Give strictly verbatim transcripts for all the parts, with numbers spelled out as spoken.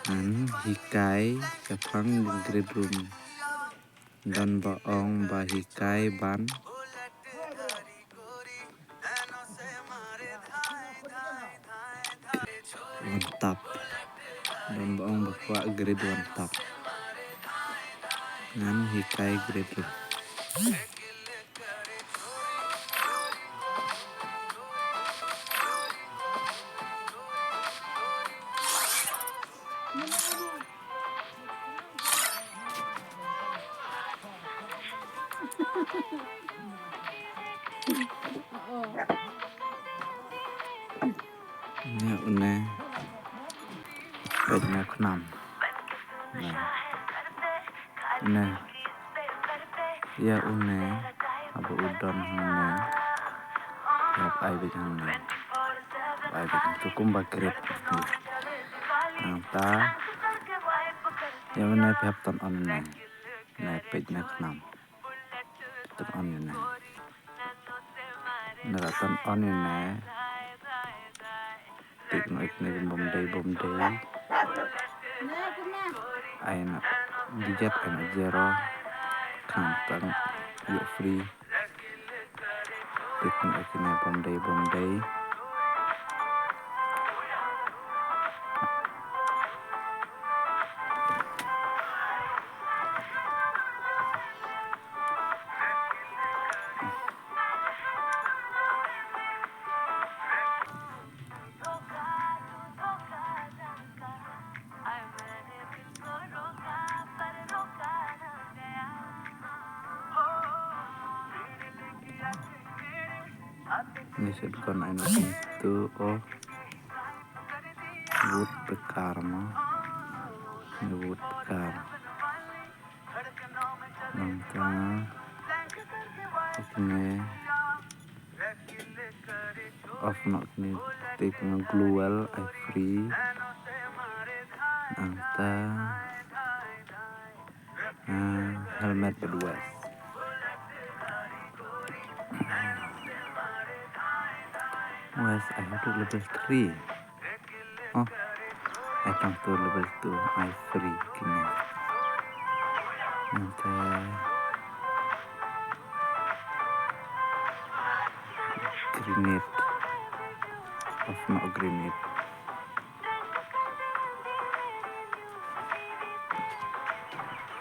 Ngan hikai shaphang grade room. Don ba ong ba hikai ban one tap. Don ba ong ba kwah grade one tap. Ngan hikai grade room. Ïa une. Peit une khnam. Une. Une. Ïa une. Haba u don hangne. Hap ai beit hangne. Hap ai beit hangne. Kumba grade. Nangta. Ïa une phi hap turn on une. Une peit une khnam. Turn on une. Une la turn on une. Tik no ik ne bom dei bom dei. Ai na digit ai na zero. Kang tang yo free. Tik no ik ne bom dei bom dei. Ni sed kon ai no tu o. Wood pekar ma. Ni wood pekar. Nangta. Ikne. Off noh kine tik na glue wall ai free. Nangta, ah, helmet bad vest. Vest ai hatu level three. Oh, ai tang tu level two, ai free kine. Nangta grenade. Off noh grenade.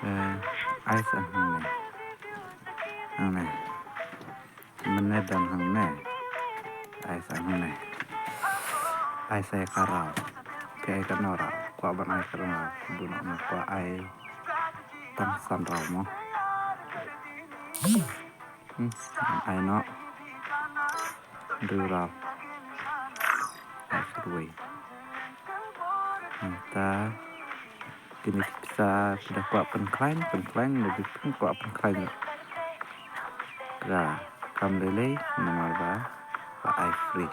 Eh, ai sa hangne. Hangne. Mynne don hangne. Ai sa hangne. Ai sa ïa ka raw. Phi ai katno raw. Kwah ban ai katno raw. Bun noh nga kwah ai tang san raw mo. Hmm. Ai noh. Hynriew raw. Ai sa duwai. Nangta. Kine ki pisa ki da kwah pynkhlaiñ, pynkhlaiñ, lada phi kwah pynkhlaiñ. Ka kam lei lei, namar ba, ba ai free.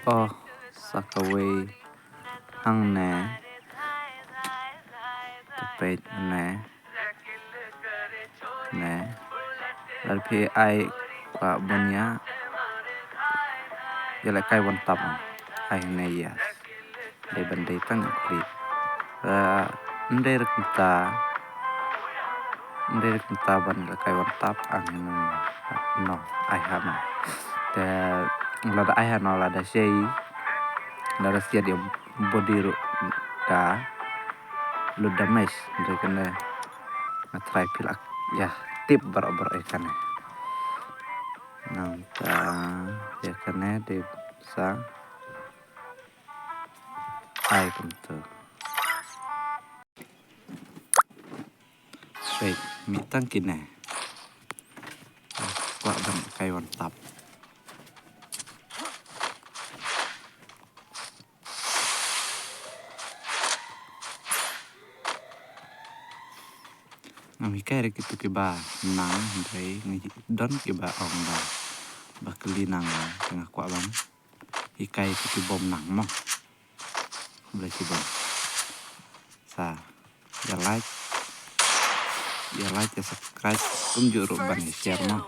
Oh, sa kawei. Hangne. Peit ne. Ne. Lada phi ai kwah ban ïa. Ïa lehkai one tap. Ai ne, yes. Dei ban dei tang klik. Ym dei ruh kumta. Ym dei ruh kumta ban lehkai one tap. Ang no. Ai ha no. Te lada ai ha no lada sei. Lada siat ïa body ruh da lut damage, hynrei kane nga try phi lah ïa tip baroh baroh ïa kane. Nangta ïa kane dei sa ai kumta. Wait, mih tang kine. Kwah ban kai one tap. Ngam hikai re kito kiba nang, hynrei ngi don kiba ong ba ba kylli nang, te nga kwah ban hikai kito kibym nang mo. Khublei shibun. Sa ïa like, Ïa like, ïa subscribe, kumjuh ruh ban ïa share mo.